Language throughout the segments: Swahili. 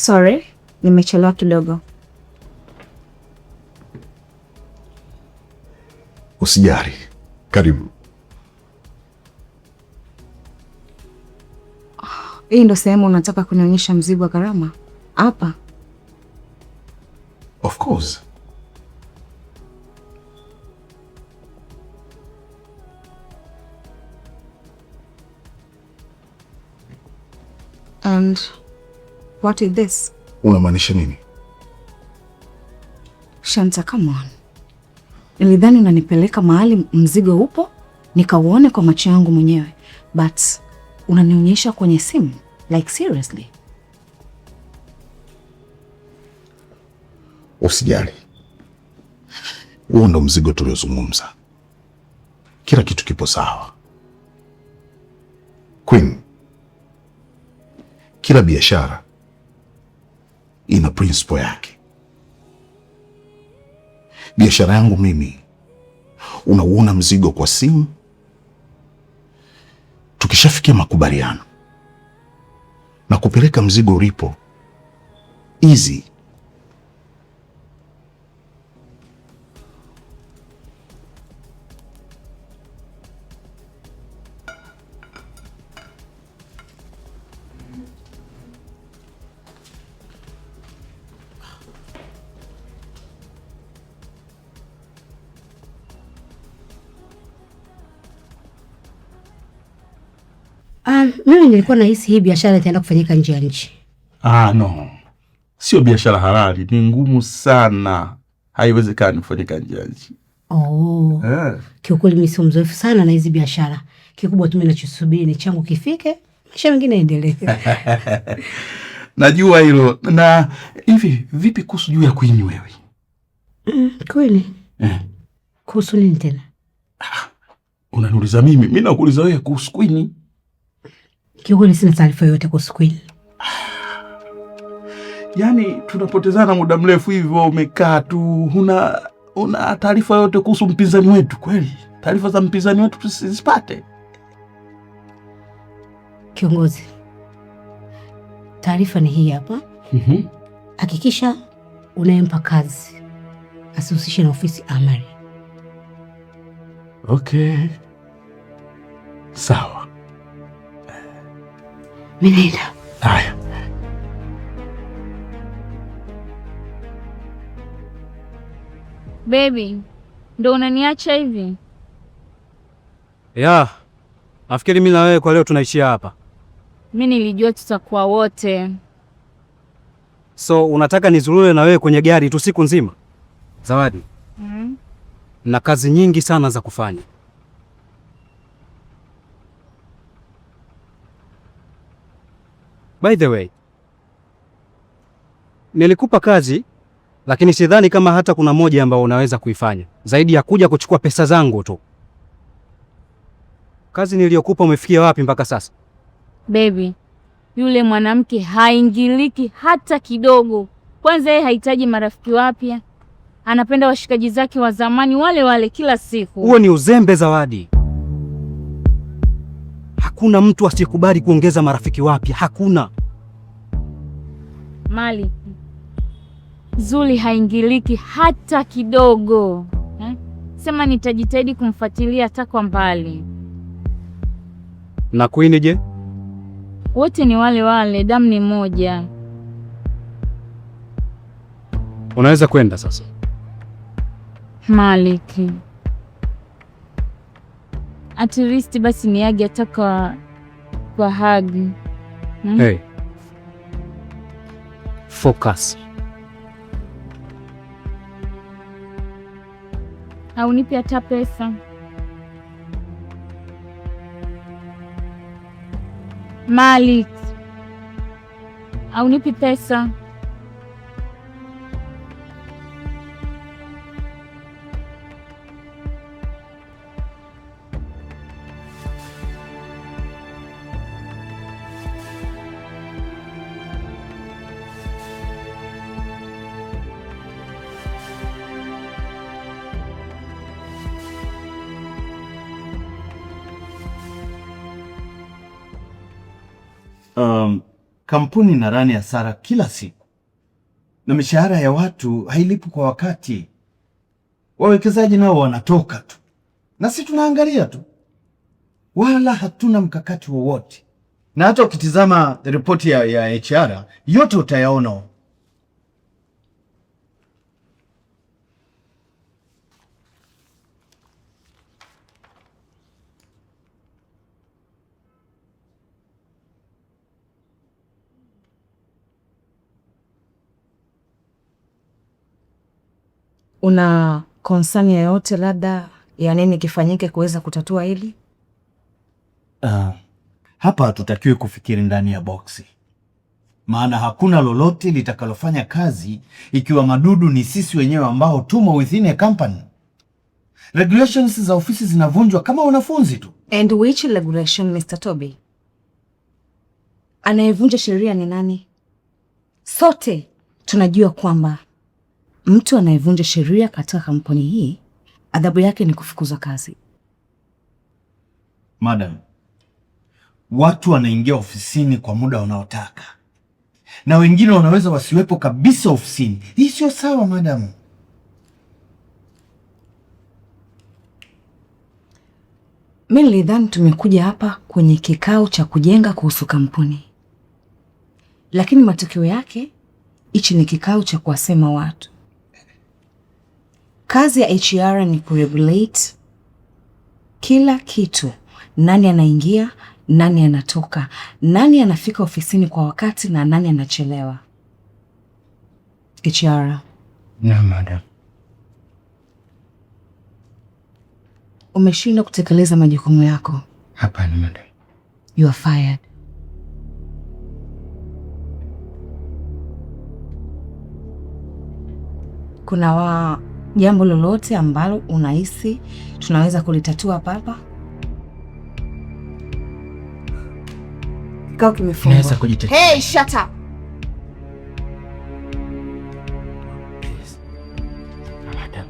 Sorry, nimechelewa kidogo. Usijali, karibu. Hii ndo sehemu unataka kunionyesha mzigo wa gharama? Hapa? Of course. And what is this? Unamaanisha nini? Shanta, come on. Nilidhani unanipeleka mahali mzigo upo nikauone kwa macho yangu mwenyewe, but unanionyesha kwenye simu. Like seriously? Usijali, huo ndo mzigo tuliozungumza. Kila kitu kipo sawa. Queen, kila biashara ina principle yake. Biashara yangu mimi, unauona mzigo kwa simu, tukishafikia makubaliano na kupeleka mzigo ulipo, easy. Mimi nilikuwa nahisi hii biashara itaenda kufanyika nje ya nchi. Ah, no, sio biashara halali, ni ngumu sana, haiwezekani kufanyika nje ya nchi. Oh. Eh. Kiukweli mimi sio mzoefu sana na hizi biashara. Kikubwa tu mimi nachosubiri ni changu kifike, maisha mengine yaendelee. Najua hilo. Na hivi vipi kuhusu juu ya Queen wewe? Queen? Eh. Kuhusu nini tena? Unaniuliza mimi? Mimi nakuuliza wewe kuhusu Queen. Kiukweli sina taarifa yoyote kuhusu Queen. Yaani tunapotezana muda mrefu hivyo, umekaa tu huna una taarifa yoyote kuhusu mpinzani wetu kweli? Taarifa za mpinzani wetu tusizipate? Kiongozi, taarifa ni hii hapa. Hakikisha unayempa kazi asihusishe na ofisi Amari. Okay, sawa. Mimi naenda. Haya. Baby, ndo unaniacha hivi? Ya, nafikiri mimi na wewe kwa leo tunaishia hapa. Mimi nilijua tutakuwa wote. So unataka nizurure na wewe kwenye gari tu siku nzima? Zawadi, na kazi nyingi sana za kufanya. By the way, nilikupa kazi lakini sidhani kama hata kuna moja ambayo unaweza kuifanya zaidi ya kuja kuchukua pesa zangu tu. Kazi niliyokupa umefikia wapi mpaka sasa? Baby, yule mwanamke haingiliki hata kidogo. Kwanza yeye hahitaji marafiki wapya, anapenda washikaji zake wa zamani wale wale kila siku. Huo ni uzembe Zawadi. Hakuna mtu asiyekubali kuongeza marafiki wapya, hakuna. Mali Zuli haingiliki hata kidogo eh? Sema nitajitahidi kumfuatilia hata kwa mbali. Na Queen je? Wote ni wale wale, damu ni moja. Unaweza kwenda sasa. Maliki, at least basi niage hata kwa hug. Hey. Focus. Haunipi hata pesa. Malik, haunipi pesa. Kampuni ina run hasara kila siku na mishahara ya watu hailipwi kwa wakati. Wawekezaji nao wanatoka tu, na sisi tunaangalia tu, wala hatuna mkakati wowote. Na hata ukitizama ripoti ya HR yote utayaona. Una concern yoyote labda ya nini kifanyike kuweza kutatua hili? Hapa hatutakiwi kufikiri ndani ya boksi, maana hakuna lolote litakalofanya kazi ikiwa madudu ni sisi wenyewe ambao tumo within a company. Regulations za ofisi zinavunjwa kama wanafunzi tu. And which regulation, Mr. Toby? Anayevunja sheria ni nani? Sote tunajua kwamba mtu anayevunja sheria katika kampuni hii adhabu yake ni kufukuzwa kazi. Madam, watu wanaingia ofisini kwa muda wanaotaka na wengine wanaweza wasiwepo kabisa ofisini. Hii sio sawa, madam. Mi nilidhani tumekuja hapa kwenye kikao cha kujenga kuhusu kampuni, lakini matokeo yake hichi ni kikao cha kuwasema watu. Kazi ya HR ni kuregulate kila kitu, nani anaingia, nani anatoka, nani anafika ofisini kwa wakati na nani anachelewa. HR, Naam, madam. Umeshindwa kutekeleza majukumu yako. Hapana, madam. You are fired. Kuna jambo lolote ambalo unahisi tunaweza kulitatua hapa hapa? Kikao kimefungwa. Naweza kujitetea. Hey, shut up. Please. Madam.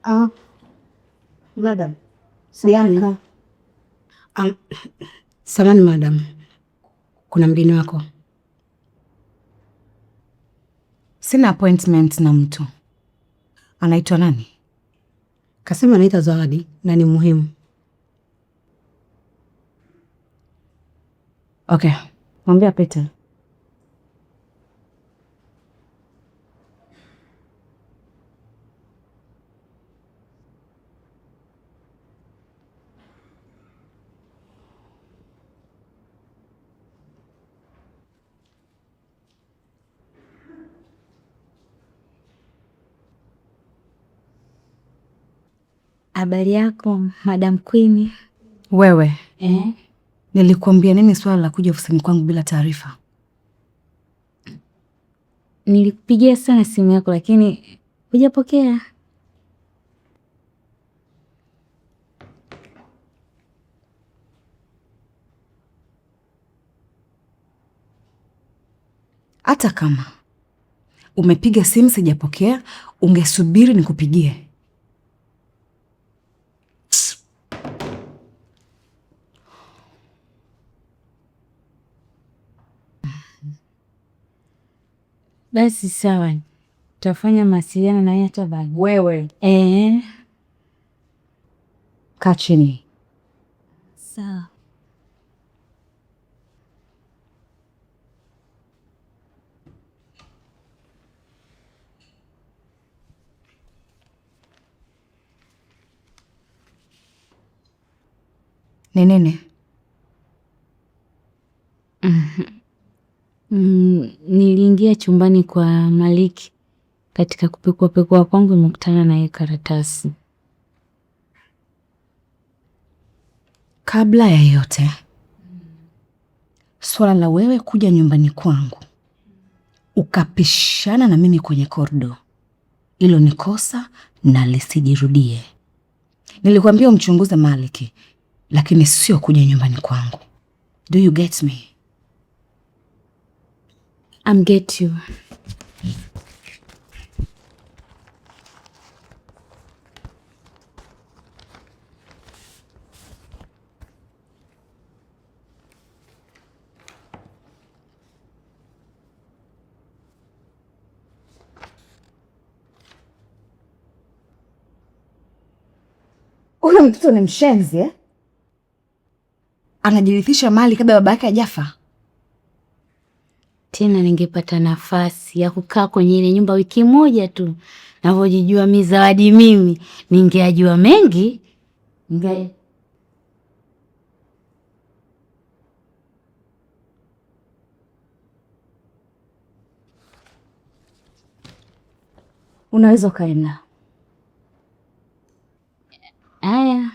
Ah, madam. Siani. Samahani madam, kuna mgeni wako. Sina appointment na mtu. Anaitwa nani? Kasema anaitwa Zawadi na ni muhimu. Okay, mwambie apite. Habari yako Madam Queen? Wewe, Eh? nilikuambia nini swala la kuja ofisini kwangu bila taarifa? Nilikupigia sana simu yako lakini hujapokea. Hata kama umepiga simu sijapokea, ungesubiri nikupigie. Basi sawa, tutafanya mawasiliano na yeye hata baadaye. Wewe Eh, kaa chini. sawa. Ni nini? Niliingia chumbani kwa Maliki. Katika kupekua pekua kwangu nimekutana na hii karatasi. Kabla ya yote, swala la wewe kuja nyumbani kwangu Ukapishana na mimi kwenye korido, hilo ni kosa na lisijirudie. Nilikwambia umchunguze Maliki, lakini sio kuja nyumbani kwangu. Do you get me? I'm get you. Huyo mtoto ni mshenzi eh? Anajirithisha mali kabla baba yake hajafa. Tena ningepata nafasi ya kukaa kwenye ile nyumba wiki moja tu, navyojijua mi Zawadi, mimi ningeajua mengi. Unaweza ukaenda. Aya,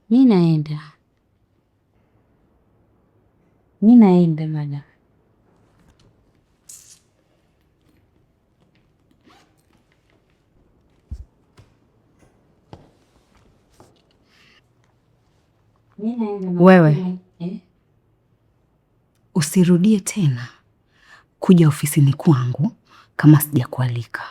mi naenda, mi naenda madam. Mi naenda madam. Wewe. Eh? Usirudie tena kuja ofisini kwangu kama sijakualika.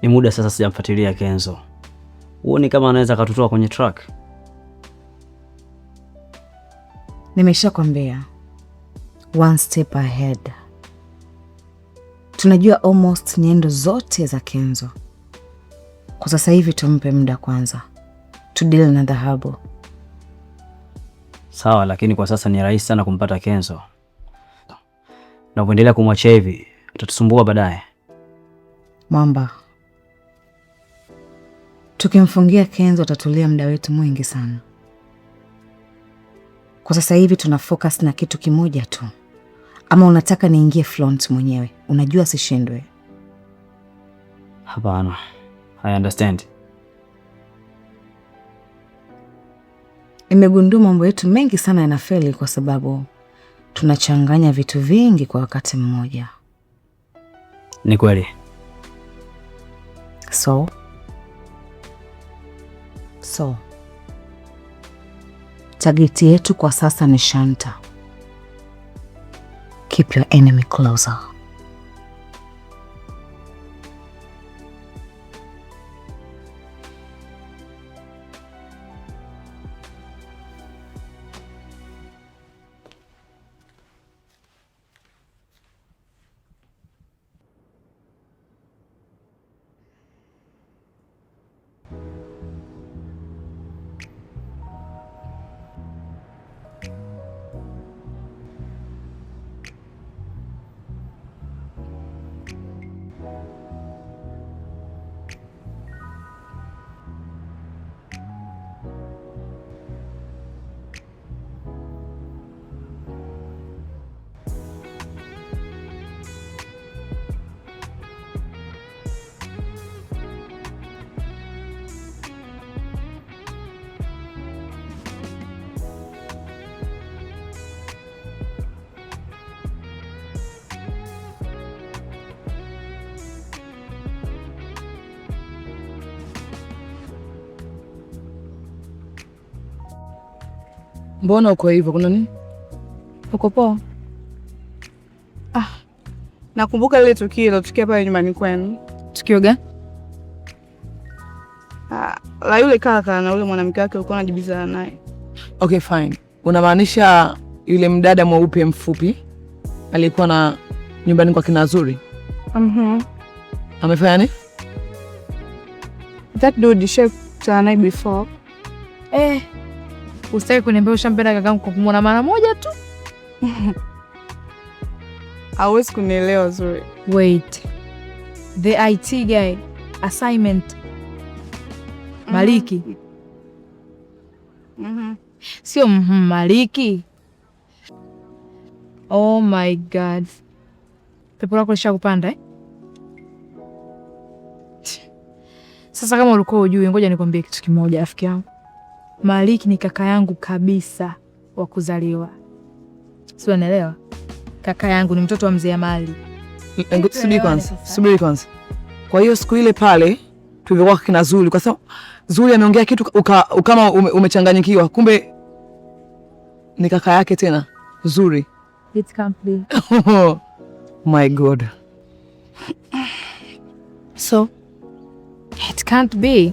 Ni muda sasa sijamfuatilia Kenzo. Huoni kama anaweza akatutoa kwenye track? Nimeshakwambia One step ahead. Tunajua almost nyendo zote za Kenzo. Kwa sasa hivi tumpe muda kwanza, tudeal na dhahabu. Sawa, lakini kwa sasa ni rahisi sana kumpata Kenzo, na kuendelea kumwachia hivi utatusumbua baadaye. Mwamba, tukimfungia Kenzo atatulia muda wetu mwingi sana. Kwa sasa hivi tuna focus na kitu kimoja tu. Ama unataka niingie front mwenyewe? Unajua sishindwe. Hapana, I understand. Nimegundua mambo yetu mengi sana yanafeli kwa sababu tunachanganya vitu vingi kwa wakati mmoja. Ni kweli. So target yetu kwa sasa ni Shanta. Keep your enemy closer. Mbona uko hivyo? Kuna nini? Uko poa? Ah, nakumbuka lile tukio lilotokea pale nyumbani kwenu. Tukio gani? Ah, la yule kaka na yule mwanamke wake ulikuwa unajibizana naye. Okay, fine. Unamaanisha yule mdada mweupe mfupi aliyekuwa na nyumbani kwa kina Zuri? Mhm. Amefanya nini? That dude nishakutana naye before. Eh, usitaki kuniambia ushampenda kakangu kwa kumwona mara moja tu? Hauwezi kunielewa Zuri. Wait. The IT guy assignment. Maliki. Mhm. Sio Maliki. Oh my God. Pepo lako lishakupanda eh? Sasa kama ulikuwa hujui, ngoja nikwambie kitu kimoja rafiki yangu. Maliki ni kaka yangu kabisa wa kuzaliwa. Si unanielewa? Kaka yangu ni mtoto wa mzee Mali. Subiri kwanza, subiri kwanza. Kwa hiyo siku ile pale tulivyokuwa kina Zuri, kwa sababu Zuri ameongea kitu kama umechanganyikiwa, kumbe ni kaka yake tena Zuri. It can't be. My God. So it can't be.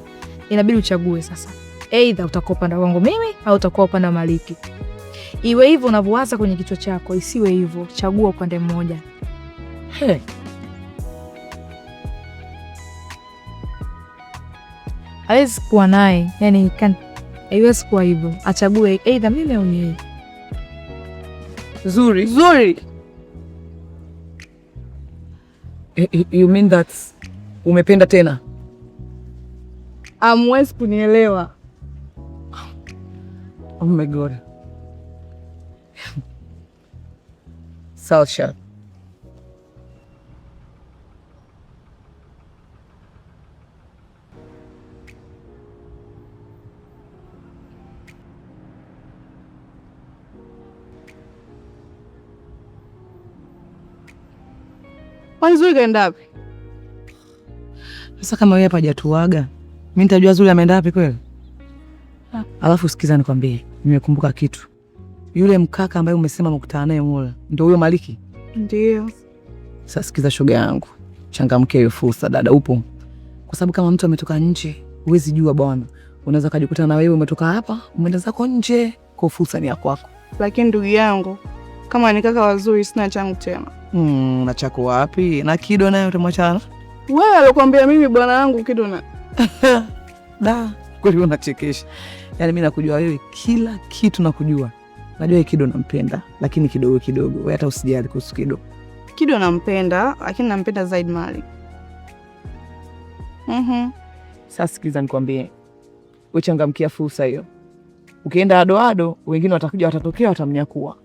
Inabidi uchague sasa. Either utakuwa upande wangu mimi au utakuwa upande wa Maliki. Iwe hivyo unavyowaza kwenye kichwa chako, isiwe hivyo. Chagua upande mmoja. Hey. Hawezi kuwa naye, yani haiwezi kuwa hivyo. Achague either mimi au yeye. Zuri. Zuri. You mean that umependa tena? Hamwezi kunielewa. Oh my God. Salsha. Kwani Zuri kaenda wapi? Sasa kama wewe hapa hajatuaga, mimi nitajua Zuri ameenda wapi kweli? Alafu sikiza nikwambie, nimekumbuka kitu. Yule mkaka ambaye umesema mkutana naye mule, ndio huyo Maliki? Ndio. Sasa sikiza shoga yangu, changamkia hiyo fursa dada, upo. Kwa sababu kama mtu ametoka nje, huwezi jua bwana. Unaweza kujikuta na wewe umetoka hapa, umeenda zako nje, kwa fursa ni ya kwako. Lakini ndugu yangu, Kama ni kaka wazuri sina changu tena. Na chako wapi? Na Kido naye utamwachana? Wewe alikwambia mimi bwana wangu Kido na Da, kweli unachekesha. Yaani mimi nakujua wewe kila kitu nakujua. Najua Kido nampenda, lakini kidogo kidogo. Wewe hata usijali kuhusu Kido. Kido nampenda, lakini nampenda zaidi Mali. Sasa sikiza nikwambie. Wewe changamkia fursa hiyo. Ukienda ado ado, wengine watakuja watatokea watamnyakua.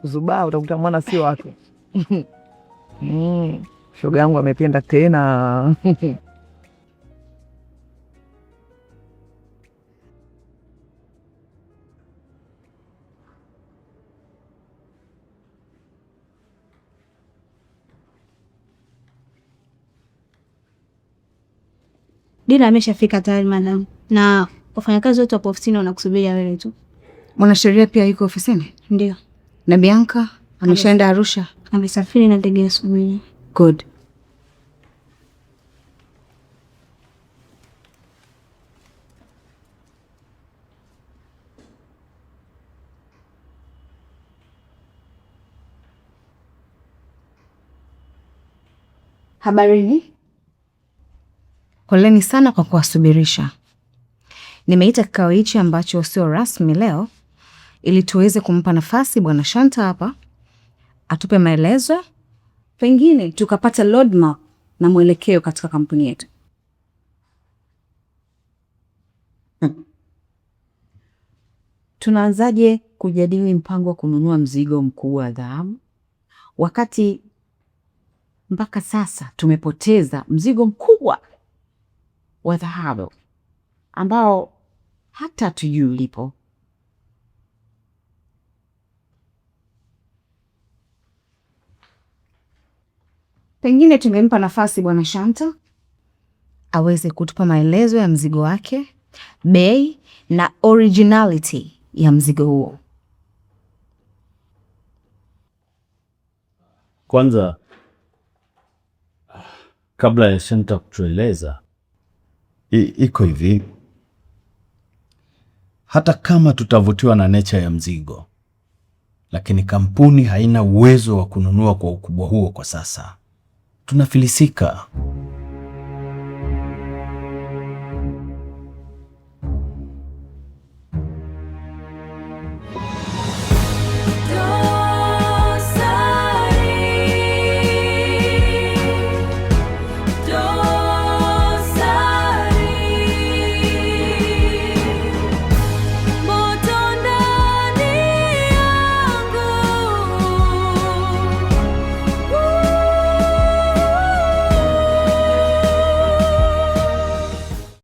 Zubaa utakuta mwana sio wake. Shoga yangu amependa tena. Dina ameshafika tayari madam, na wafanyakazi wote wapo ofisini wanakusubiria wewe tu. Mwanasheria pia yuko ofisini? Ndio. Na Bianca ameshaenda Arusha? Amesafiri na ndege asubuhi. Good. Habarini. Poleni sana kwa kuwasubirisha. Nimeita kikao hichi ambacho sio rasmi leo ili tuweze kumpa nafasi Bwana Shanta hapa atupe maelezo, pengine tukapata roadmap na mwelekeo katika kampuni yetu. Tunaanzaje kujadili mpango wa kununua mzigo mkubwa wa dhahabu wakati mpaka sasa tumepoteza mzigo mkubwa wa dhahabu ambao hata hatujui ulipo? Pengine tungempa nafasi Bwana Shanta aweze kutupa maelezo ya mzigo wake, bei na originality ya mzigo huo. Kwanza, kabla ya Shanta kutueleza, iko hivi. Hata kama tutavutiwa na nature ya mzigo, lakini kampuni haina uwezo wa kununua kwa ukubwa huo kwa sasa. Tunafilisika.